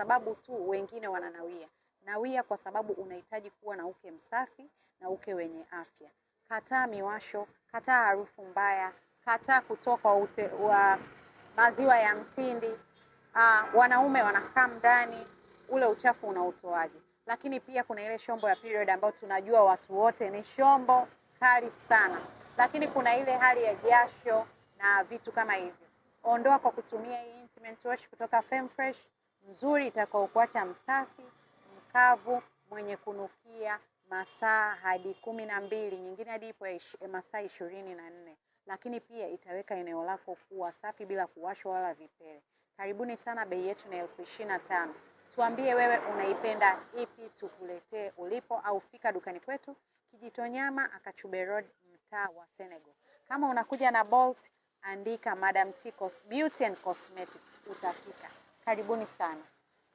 sababu tu wengine wananawia. Nawia kwa sababu unahitaji kuwa na uke msafi na uke wenye afya. Kataa miwasho, kataa harufu mbaya, kataa kutoka wa maziwa ya mtindi. Wanaume wanakaa ndani, ule uchafu unautoaje? Lakini pia kuna ile shombo ya period ambayo tunajua watu wote ni shombo kali sana, lakini kuna ile hali ya jasho na vitu kama hivyo. Ondoa kwa kutumia hii intimate wash kutoka Femfresh, nzuri itakayokuacha msafi, mkavu, mwenye kunukia masaa hadi 12, nyingine hadi ipo masaa 24. Lakini pia itaweka eneo lako kuwa safi bila kuwashwa wala vipele. Karibuni sana, bei yetu ni 25,000. Tuambie wewe unaipenda ipi, tukuletee ulipo, au fika dukani kwetu Kijitonyama, Akachube Road, mtaa wa Senegal. Kama unakuja na Bolt, andika Madam T Beauty and Cosmetics, utafika. Karibuni sana.